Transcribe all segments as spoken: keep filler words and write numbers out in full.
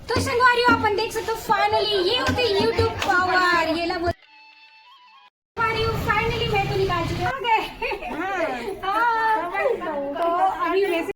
तो संगवारी हो, आप मन देख सकते हो, finally ये होते YouTube power। ये ला बोल- संगवारी हो, finally मैं तो निकाल चुकी हूँ। आ गए। हाँ। हाँ। तो अभी वैसे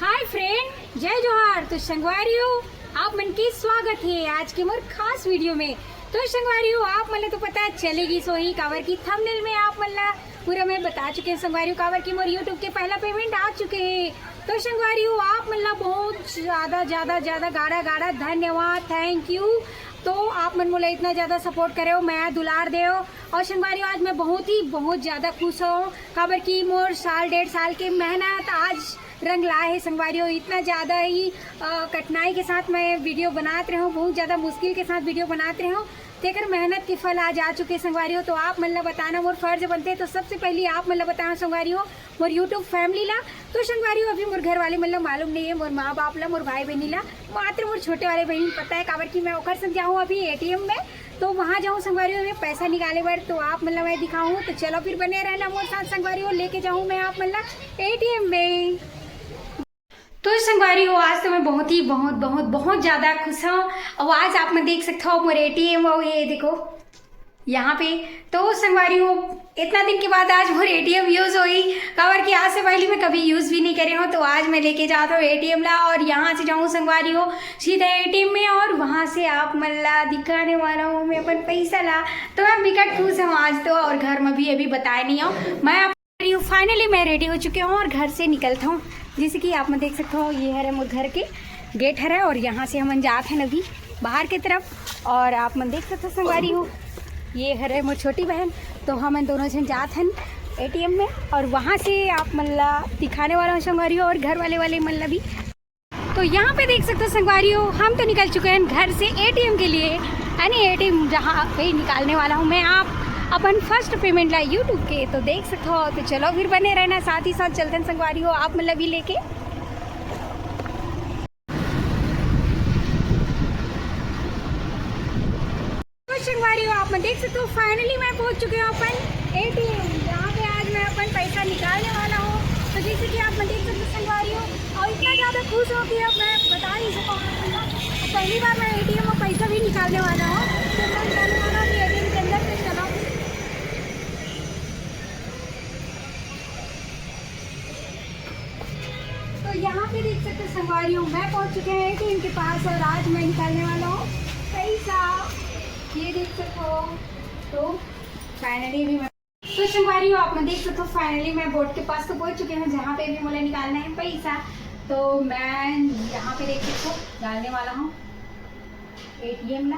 हाय फ्रेंड, जय जोहार। तो संगवारी हो, आप मन के स्वागत है आज के मोर खास वीडियो में। तो संगवारी हो, आप मन ला तो पता चलेगी सोही, काबर की थंबनेल में आप मन ला पूरा मैं बता चुके हैं संगवारी हो, काबर की मोर YouTube के पहला पेमेंट आ चुके हैं। तो संगवारी हो, आप मन ला बहुत ज्यादा ज्यादा ज्यादा गाड़ा गाड़ा धन्यवाद, थैंक यू। तो आप मन मोला इतना ज्यादा सपोर्ट करे हो, मैं दुलार दे हो। और संगवारी हो, आज मैं बहुत ही बहुत ज्यादा खुश हूँ, काबर की मोर साल डेढ़ साल के मेहनत आज रंग लाए है संगवारी हो। इतना ज्यादा ही अ, कठिनाई के साथ मैं वीडियो बनात रहे हूँ, बहुत ज्यादा मुश्किल के साथ वीडियो बनात रहे हूँ, तेकर मेहनत के फल आज आ चुके संगवारी हो। तो आप मन ला बताना मोर फर्ज बनते, तो सबसे पहली आप मन ला बताना संगवारी हो, मोर YouTube फैमिली ला। तो संगवारी हो, अभी मोर घर वाले मन ला मालूम नहीं है, मोर माँ बाप ला, मोर भाई बहनी ला, मात्र मोर छोटे वाले बहनी पता है, काबर की मैं ओकर संग जाऊँ अभी एटीएम में। तो वहाँ जाऊँ संगवारी हो, मैं पैसा निकाले बर, तो आप मन ला मैं दिखाऊँ। तो चलो फिर बने रहना मोर साथ संगवारी हो, लेके जाऊँ मैं आप मन ला एटीएम में। तो संगवारी हो, आज तो मैं बहुत ही बहुत बहुत बहुत ज्यादा खुश हूँ। और आज आप मन देख सकते हो मोर एटीएम, और ये देखो यहाँ पे। तो संगवारी हो, इतना दिन के बाद आज मोर एटीएम यूज होई, काबर कि आज से पहले मैं कभी यूज भी नहीं करे हूँ। तो आज मैं लेके जाता हूँ एटीएम ला और यहाँ से जाऊँ संगवारी हो सीधा एटीएम में, और वहाँ से आप मन ला दिखाने वाला हूँ मैं अपन पैसा ला। तो मैं बिकट खुश हूँ आज तो, और घर में भी अभी बताए नहीं हूँ मैं। फाइनली मैं रेडी हो चुके हूँ और घर से निकलता हूँ। जैसे कि आप मन देख सकते हो, ये हरे मोर घर के गेट हरे और यहाँ से हमन जात हन अभी बाहर के तरफ। और आप मन देख सकते हो संगवारी हो, ये हरे मोर छोटी बहन, तो हमन दोनों झन जात हन एटीएम में और वहाँ से आप मन ला दिखाने वाला हूँ संगवारी हो, और घर वाले वाले मन ला भी। तो यहाँ पे देख सकते हो संगवारी हो, हम तो निकल चुके हैं घर से एटीएम के लिए, यानी एटीएम जहाँ पे निकालने वाला हूँ मैं आप अपन फर्स्ट पेमेंट ला YouTube के। तो देख सकते हो, तो चलो फिर बने रहना, साथ ही साथ चलते हैं संगवारी हो आप मन ला भी लेके। तो संगवारी हो, आप मन देख सकते हो, फाइनली मैं पहुंच चुके हूँ अपन एटीएम, जहाँ पे आज मैं अपन पैसा निकालने वाला हूँ। तो जैसे कि आप मन देख सकते हो संगवारी हो, और इतना ज़्यादा खुश हो कि अब मैं बता नहीं सकता हूँ आप लोगों को। पहली बार मैं एटीएम में पैसा भी निकालने वाला हूँ, तो मैं निकालने वाला हूँ एटीएम के अंदर से। चलो, तो यहाँ पे देख सकते हो संगवारी हो, मैं पहुँच चुके हैं एटीएम के पास और आज मैं निकालने वाला हूँ पैसा। ये देख सकते हो, तो फाइनली भी मैं, तो संगवारी हो, आप मन देख सकते हो, फाइनली मैं बोर्ड के पास तो पहुँच चुके हूँ, जहाँ पे भी मुझे निकालना है पैसा। तो मैं यहाँ पे देख सकते हो, डालने वाला हूँ एटीएम ला।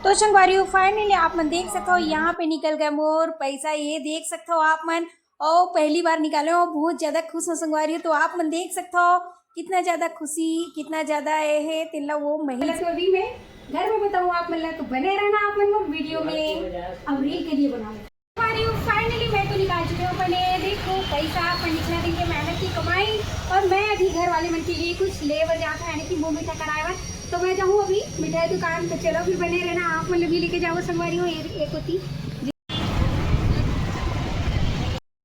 तो संगवारी हो, फाइनली आप मन देख सकते हो, यहाँ पे निकल गए मोर पैसा। ये देख सकते हो आप मन, और पहली बार निकाले हो, बहुत ज्यादा खुश हो संगवारी हो। तो आप मन देख सकते हो कितना ज्यादा खुशी, कितना ज्यादा ये है, तेला वो महिला। तो अभी मैं घर में बताऊँ आप मन ला, तो बने रहना आप मन मोर वीडियो में। अब रील के लिए बनाओ। संगवारी हो, फाइनली मैं तो निकाल चुके हूँ अपने, देखो पैसा, अपन इतना दिन के मेहनत की कमाई, और मैं अभी घर वाले मन के लिए कुछ ले बर जात हूँ, यानी कि मुँह मीठा कराए बर। तो मैं जाऊँ अभी मिठाई दुकान, तो चलो फिर बने रहना, आप मन ला भी लेके जाऊँ संगवारी हो, ये एक होती।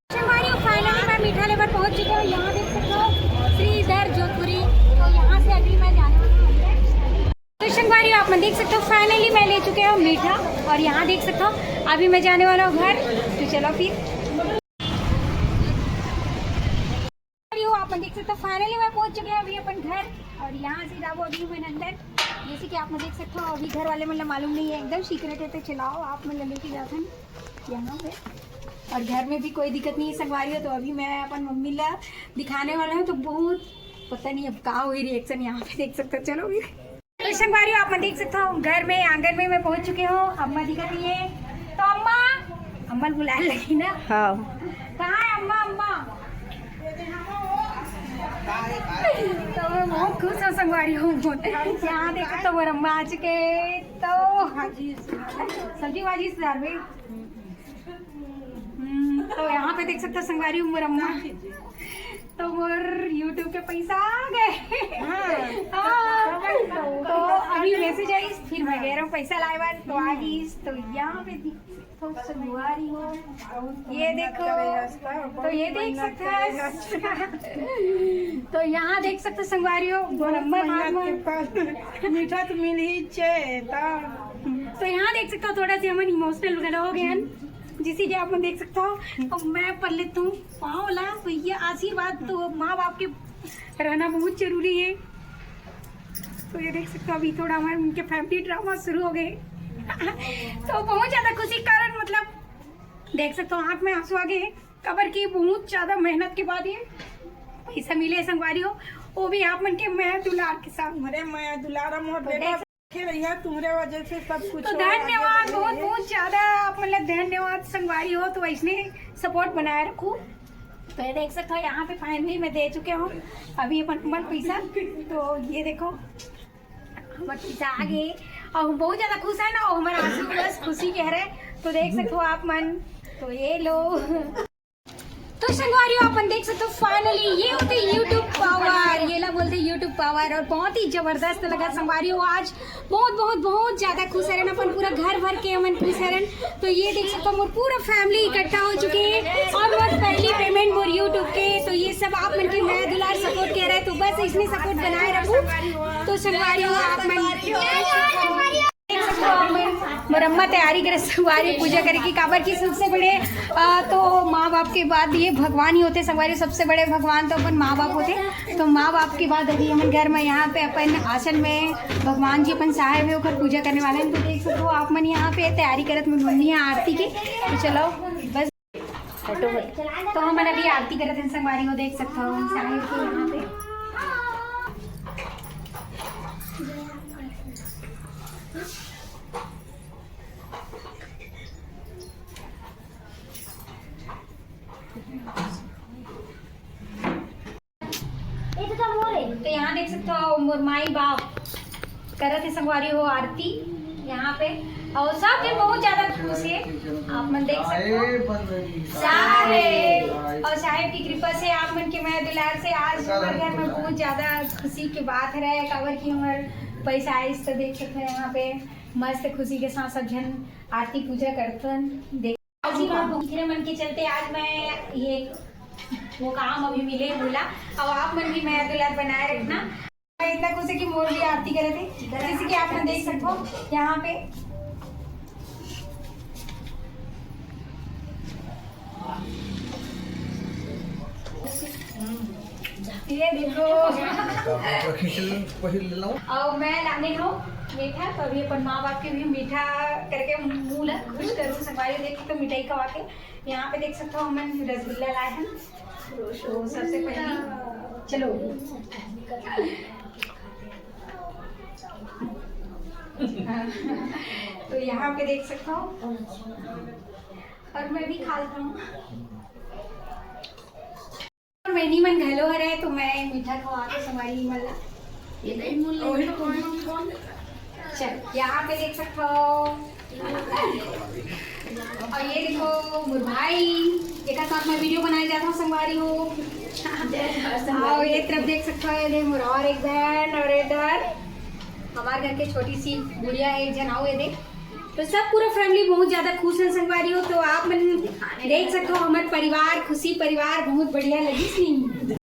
संगवारी हो, फाइनली मैं मीठा ले बर पहुँच चुके हूँ। यहाँ देख सकते हो श्रीधर जोधपुरी, तो यहाँ से अभी मैं जाने वाली हूँ अंदर। तो संगवारी हो, आप मन देख सकते हो, फाइनली मैं ले चुके हूँ मीठा, और यहाँ देख सकते हो अभी मैं जाने वाला हूँ घर। तो चलो फिर। संगवारी हो, आप मन देख सकते हो, फाइनली मैं पहुँच चुके हूँ अभी अपन घर, और यहाँ से जाबो अभी मैं अंदर। जैसे कि आप मन देख सकते हो, अभी घर वाले मन ला मालूम नहीं है, एकदम सीक्रेट है, तो चलाओ आप मन ला लेके जाते हैं यहाँ पे। और घर में भी कोई दिक्कत नहीं है संगवारी हो, तो अभी मैं अपन मम्मी ला दिखाने वाला हूँ, तो बहुत पता नहीं अब का हुई रिएक्शन, यहाँ पे देख सकते हो। चलो भी, तो संगवारी हो, आप मन देख सकते हो, घर में, आंगन में मैं पहुंच चुके हूँ। अम्मा दिखत नहीं है, तो अम्मा, अम्मा बुलाने लगी ना। हाँ। कहाँ है अम्मा? अम्मा, तो मैं बहुत खुश हूँ संगवारी हूँ। यहाँ देखो तो मोर अम्मा आ चुके, तो सब्जी भाजी से हम्म, तो यहाँ पे देख सकते हो संगवारी हो, मोर अम्मा, तो मोर YouTube के पैसा आ गए। हाँ। हाँ। तो अभी मैसेज आई, फिर मैं कह रहा हूँ पैसा लाए बर, तो आ गई। तो यहाँ पे देख सकते ये देखो, तो ये देख सकते हैं। तो यहाँ देख सकते हो संगवारी हो, मोर अम्मा के हाथ में मीठा तो मिल ही चे। तो यहाँ देख सकते हो, थोड़ा सा हमन इमोशनल वगैरह हो गए हैं, जिसे कि आप मन देख सकते हो। और मैं पढ़ लेता हूँ पाँव ला, तो ये आशीर्वाद तो माँ बाप के रहना बहुत जरूरी है। तो ये देख सकते हो, अभी थोड़ा हमारे उनके फैमिली ड्रामा शुरू हो गए। तो बहुत ज्यादा खुशी के कारण, मतलब, देख सकते हो, आंख में आंसू आ गए हैं। काबर कि बहुत ज्यादा मेहनत के बाद ये पैसा मिले है संगवारी हो, वो भी आप मन के मया दुलार के साथ। अरे मया दुलार, मोर तो बेटा देख रहिया, तुम्हारे वजह से सब कुछ तो हो रहा है। धन्यवाद, बहुत बहुत ज्यादा आप मन ला धन्यवाद संगवारी हो। तो ऐसने सपोर्ट बनाए रखो। तो ये देख सकते हो, यहाँ पे फाइनली मैं दे चुके हूँ अभी अपन मन पैसा। तो ये देखो, हमर पैसा आ गए और हम बहुत ज्यादा खुश है ना, और हमारा आंसू बस खुशी के हरे। तो देख सकते हो आप मन, तो ये लो। तो संगवारी हो, अपन देख सकते हो, फाइनली ये होते YouTube पावर, ये ला बोलते YouTube पावर। और बहुत ही जबरदस्त लगा संगवारी हो, आज बहुत बहुत बहुत ज्यादा खुश हरन अपन, पूरा घर भर के हमन खुश हरन। तो ये देख सकते हो, मोर पूरा फैमिली इकट्ठा हो चुके हैं और मोर पहली पेमेंट मोर YouTube के। तो ये सब आप मन के मया दुलार सपोर्ट के रहे, तो बस इसने सपोर्ट बनाए रखो। तो संगवारी हो, आप मन मोर अम्मा तैयारी करे संगवारी पूजा करे की, काबर की सबसे बड़े, अ, तो माँ बाप के बाद ये भगवान ही होते संगवारी, सबसे बड़े भगवान तो अपन माँ बाप होते। तो माँ बाप के बाद अभी हमन घर में यहाँ पे अपन आसन में भगवान जी अपन साहेब है, ओकर पूजा करने वाले हैं। तो देख सकते हो आप मन यहाँ पे तैयारी करत मन मम्मी है आरती के। तो चलो बस, तो हमन अभी आरती करत हैं संगवारी हो, देख सकते हो हम साहेब के यहाँ पे। तो यहाँ देख सकते हो मोर माई बाप करत है संगवारी हो आरती यहाँ पे, और सब भी बहुत ज्यादा खुश है। आप मन देख सकते हो साहेब, और साहेब की कृपा से आप मन के मया दुलार से आज हमारे घर में बहुत ज्यादा खुशी की बात है, काबर की हमारे पैसा आइस। तो देख सकते हो यहाँ पे मस्त खुशी के साथ सब जन आरती पूजा करतन। देख आशीर्वाद भूखरे मन के चलते आज मैं ये वो काम अभी मिले बोला। अब आप मन भी मया दुलार बनाए रखना। मैं इतना खुश है कि मोर भी आरती करे थे, जैसे कि आप मन देख सकते हो यहाँ पे। ये देखो। खींच ले, पहिल ले लो। और मैं लाने हूँ मीठा, तो अभी अपन माँ बाप के भी मीठा करके मुँह ला खुश करूँ। संगवारी देख तो मिठाई खवा के। यहाँ पे देख सकते हो हमन रसगुल्ला लाए हैं। तो सबसे पहले चलो। तो यहाँ पे देख सकते हो, और मैं भी खा लेता हूँ। मैं नी मन घलो हरे, तो मैं मीठा खवा के संगवारी मन ला। ये नहीं मुल नहीं तो कौन कौन देता? चल, यहाँ पे देख सकते हो। और ये देखो मोर भाई, जेकर साथ मैं वीडियो बनाए जाता हूँ संगवारी हो। और ये तरफ देख सकते हो, ये मोर और एक बहन, और इधर हमारे घर के छोटी सी गुड़िया है, एक जन। आओ ये देख, तो सब पूरा फैमिली बहुत ज्यादा खुश है संगवारी हो। तो आप मन देख सकते हो, हमारे परिवार खुशी परिवार बहुत बढ़िया लगिस नी।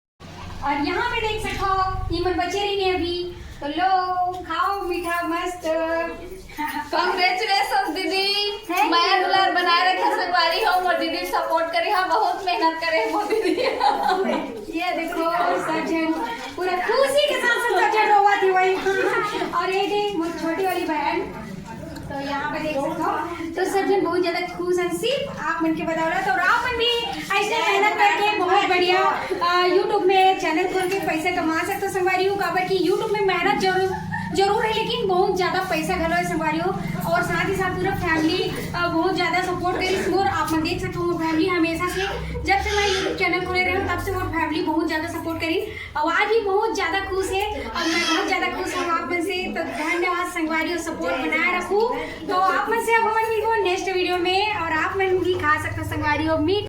और यहाँ पे देख सकते हो, ये मन बचे रही है अभी, तो लो खाओ मीठा मस्त। Congratulations दीदी, मया दुलार बनाए रखे संगवारी हो, मोर दीदी सपोर्ट करे हा, बहुत मेहनत करे मोर दीदी। ये देखो सब जन पूरा खुशी के साथ सब जन रोवा थी वही। और ये दे मोर छोटी वाली बहन, तो यहाँ पे देख सकते हो, तो सब जन बहुत ज्यादा खुश हैं सिर्फ आप मन के बदौलत। और आप मन भी ऐसे मेहनत करके बहुत बढ़िया यूट्यूब में चैनल खोल के पैसा कमा सकते हो संगवारी हो। काबर कि यूट्यूब में मेहनत जरूर जरूर है, लेकिन बहुत ज्यादा पैसा घलो है संगवारी हो। और साथ ही साथ पूरा फैमिली बहुत ज्यादा सपोर्ट करी मोर। आप मन देख सकते हो मोर फैमिली हमेशा से, जब से मैं यूट्यूब चैनल खोले रहे हूँ तब से मोर फैमिली बहुत ज्यादा सपोर्ट करी। और आज भी बहुत ज्यादा खुश है और मैं बहुत ज्यादा खुश हूँ आप मन से। तो धन्यवाद संगवारी हो, सपोर्ट बनाए रखू। तो आप मन से अब हमन मिलबो नेक्स्ट वीडियो में और आप मन भी खा सकते हो संगवारी हो मीठ